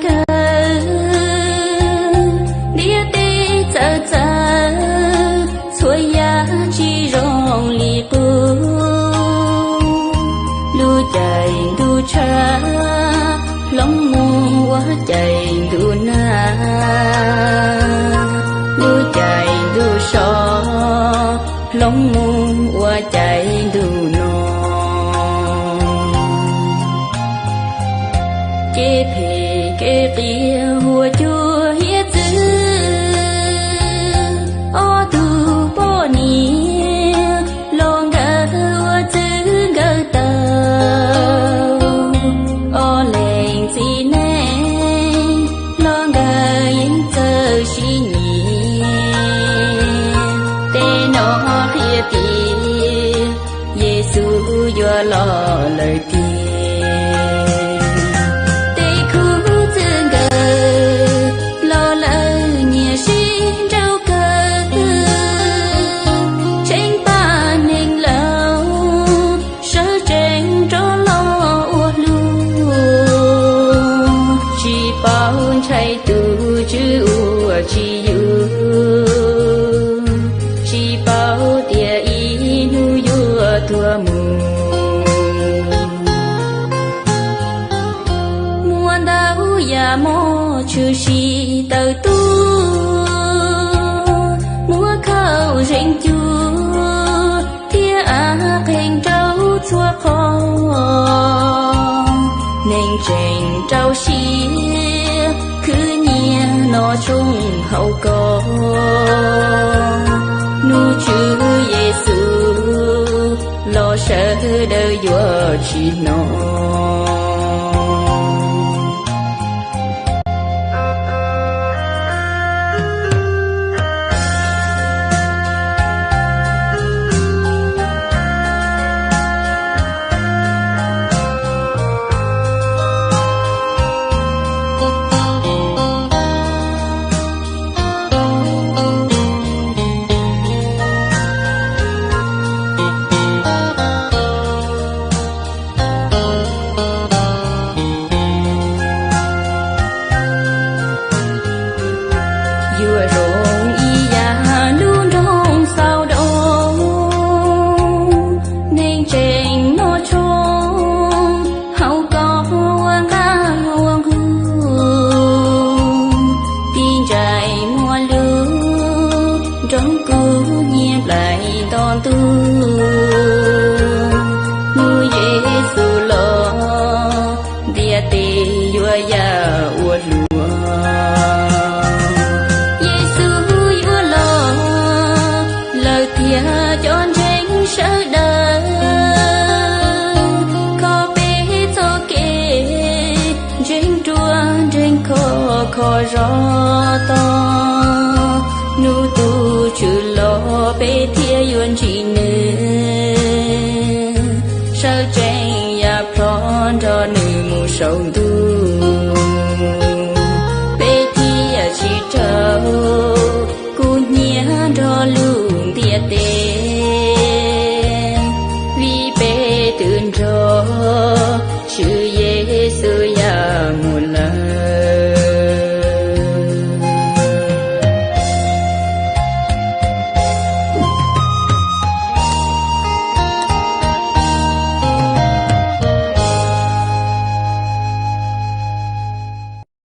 kawg, ntiaj teb txawv txawv, txhua yam tsis zoo li qub. Lub caij ntuj tshav, hloov mus ua caij ntuj nag. Lub caij ntuj so, hloov mus ua caij ntuj no. Kev phem kev qias huam cuam hiav txwv, ob tug poj niam los nkawd ua txwv nkawm tau. Ob leeg txiv neej los nkawd yeej txawj sib nyiam. Tej no qhia tias Yexus yuav los lawm tiag. Tej khub txwv nkawm los lawv nyiam sib nrauj kawg, tseem pab neeg laus sawv tsees rov los ua luag. Tsis paub ntshai tus Tswv ua tsis yus, tsis paub tias ib hnub yuav tuag mus. Muaj ntau yam moj tshwm sim tawm tuaj, muab khaub zeeg cuab thiab av qeeg rau txhua qhov. Neeg tseem rau siab khwv nyiaj noj tshoob haus kos, hnub Tswv Yexus los sawv daws yuav tsis hnov. Yuav zoo ib yam lub nroog xaus daus, neeg tseem noj tshoob haus kos ua nqaj ua nqug, tiv ntsaim muaj lus nroo kub nyiaj nplaim nto ntuj. Hnub Yexus los ntiaj teb yuav yam ua luaj. Yexus yuav los lawm tiag cov ntseeg sawv daws, kho peb txoj kev ntseeg ruaj nreeg khov kho zov tog. Hnub tus Tswv los peb thiaj yuav ntsib nws, sawv tsees ya plho nrog nws mus saum ntuj.